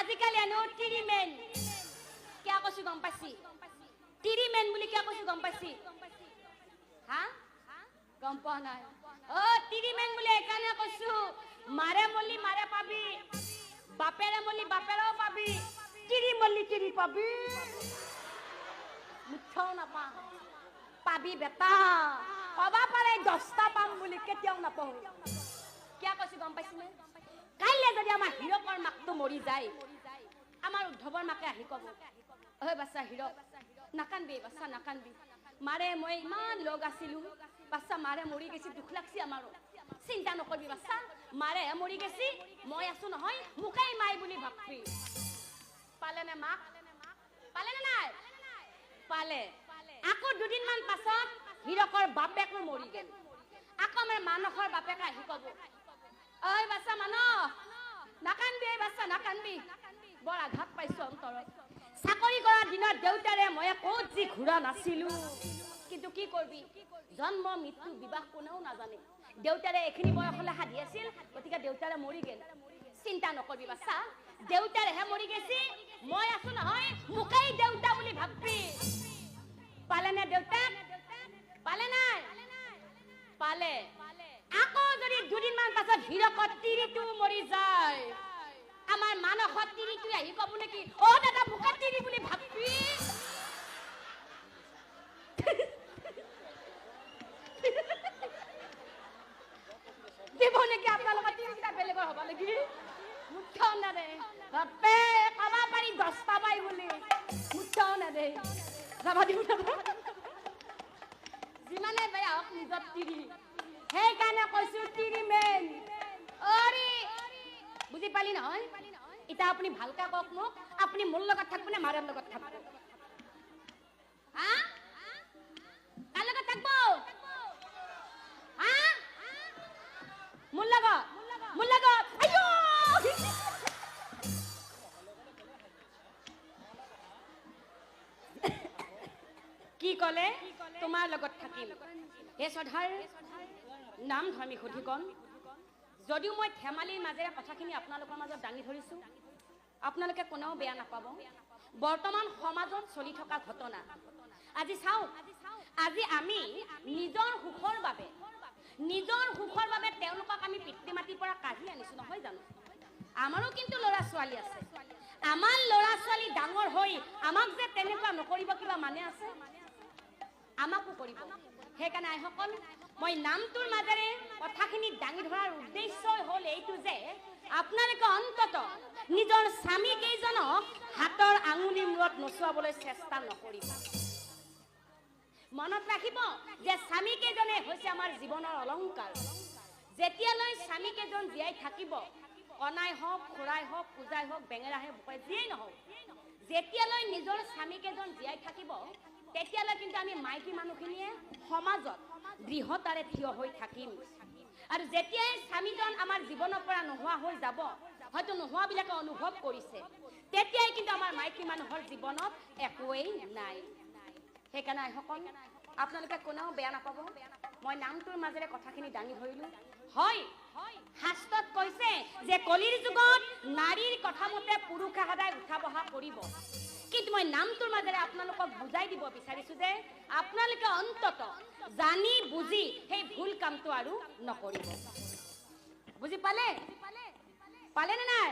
আজিকালি এনেও তিৰি মেন। কিয় কৈছো গম পাইছি? তিৰি মেন বুলি কিয় কৈছো গম পাইছি? হা, গম পোৱা নাই? অ, তিৰি মেন বুলি এইকাৰণে কৈছো, মাৰে মলি মাৰে পাবি, বাপেৰে মলি বাপেৰেও পাবি, তিৰি মলি তিৰি পাবি, মুঠেও নাপা পাবি বেটা। কবা পাৰে 10টা পাম বুলি, কেতিয়াও নাপাওঁ। কিয় কৈছো গম পাইছিনে? কাইলৈ যদি আমাৰ হীৰকৰ মাকটো মৰি যায়, আমাৰ উদ্ধৱৰ মাকে আহি ক'ব, ঐ বাচ্চা হীৰক, নাকানবি বাচ্চা নাকানবি, মাৰে মই ইমান লগ আছিলো বাচ্চা, মাৰে মৰি গেছি, দুখ লাগছি আমাৰো, চিন্তা নকৰিবি বাচ্চা, মাৰে মৰি গেছি, মই আছো নহয়, মোকেই মাই বুলি ভাববি। পালেনে মাক? পালেনে নাই? পালে। আকৌ দুদিনমান পাছত হীৰকৰ বাপেকো মৰি গেল। আকৌ আমাৰ মানসৰ বাপেকে আহি ক'ব, ঐ বাচ্চা মানস, নাকানবি, এই বাচ্চা নাকানবি, বৰ আঘাত পাইছো অন্তৰত, চাকৰি কৰাৰ দিনত দেউতাৰে মই ক'ত যি ঘূৰা নাছিলো, কিন্তু কি কৰবি, জন্ম মৃত্যু বিবাহ কোনেও নাজানে, দেউতাৰে এইখিনি বয়সলৈ সাধি আছিল, গতিকে দেউতাৰে মৰি গেল, চিন্তা নকৰিবি বাচ্চা, দেউতাৰেহে মৰি গেছি, মই আছো নহয়, মোকেই দেউতা বুলি ভাববি। পালেনে দেউতাক? পালে নাই? পালে। আকৌ যদি দুদিনমান পাছত হীৰকত তিৰিটো মৰি যায়, আমাৰ মানসত তিৰিটো আহি ক'ব নেকি, অ দাদা মোকে তিৰি বুলি ভাববি? দিব নেকি? আপোনালোকৰ তিৰিকেইটা বেলেগৰ হ'ব নেকি? মুঠেও নেদে। বাপে কবা পাৰি 10টা পাই বুলি, মুঠেও নেদে। যাবা দিব যিমানে বেয়া হওক নিজৰ তিৰি। সেইকাৰণে কৈছো তিৰি মেন। অৰি বুজি পালি নহয়? এতিয়া আপুনি ভালকে কওক মোক, আপুনি মোৰ লগত থাকব নে মাৰৰ লগত থাকব? হা, কাৰ লগত থাকব? হা, মোৰ লগত? মোৰ লগত? আইঅ, কি ক'লে? তোমাৰ লগত থাকিম। হে শ্ৰদ্ধাৰ নাম ধৰ্মী সুধীগণ, যদিও মই ধেমালিৰ মাজেৰে কথাখিনি আপোনালোকৰ মাজত দাঙি ধৰিছোঁ, আপোনালোকে কোনেও বেয়া নাপাব। বৰ্তমান সমাজত চলি থকা ঘটনা আজি চাওক, আজি আমি নিজৰ সুখৰ বাবে, নিজৰ সুখৰ বাবে তেওঁলোকক আমি পিতৃ মাতৃৰ পৰা কাঢ়ি আনিছোঁ, নহয় জানো? আমাৰো কিন্তু ল'ৰা ছোৱালী আছে, আমাৰ ল'ৰা ছোৱালী ডাঙৰ হৈ আমাক যে তেনেকুৱা নকৰিব কিবা মানে আছে? আমাকো কৰিব। সেইকাৰণে আইসকল, মই নামটোৰ মাজেৰে কথাখিনি দাঙি ধৰাৰ উদ্দেশ্যই হ'ল এইটো যে আপোনালোকে অন্তত নিজৰ স্বামী কেইজনক হাতৰ আঙুলি মূৰত নচুৱাবলৈ চেষ্টা নকৰিব। মনত ৰাখিব যে স্বামী কেইজনে হৈছে আমাৰ জীৱনৰ অলংকাৰ। যেতিয়ালৈ স্বামী কেইজন জীয়াই থাকিব, কণাই হওক, খুৰাই হওক, পূজাই হওক, বেঙেৰা হওক, বোকাই যিয়েই নহওক, যেতিয়ালৈ নিজৰ স্বামী কেইজন জীয়াই থাকিব, তেতিয়ালৈ কিন্তু আমি মাইকী মানুহখিনিয়ে সমাজত দৃঢ়তাৰে থিয় হৈ থাকিম। আৰু যেতিয়াই স্বামীজন আমাৰ জীৱনৰ পৰা নোহোৱা হৈ যাব, হয়তো নোহোৱাবিলাকে অনুভৱ কৰিছে, তেতিয়াই কিন্তু আমাৰ মাইকী মানুহৰ জীৱনত একোৱেই নাই। সেইকাৰণে আইসকল, আপোনালোকে কোনেও বেয়া নাপাব, মই নামটোৰ মাজেৰে কথাখিনি দাঙি ধৰিলোঁ। হয়, শাস্ত্ৰত কৈছে যে কলিৰ যুগত নাৰীৰ কথামতে পুৰুষে সদায় উঠা বহা কৰিব, কিন্তু মই নামটোৰ মাজেৰে আপোনালোকক বুজাই দিব বিচাৰিছোঁ যে আপোনালোকে অন্তত জানি বুজি সেই ভুল কামটো আৰু নকৰিব। বুজি পালে? পালেনে নাই?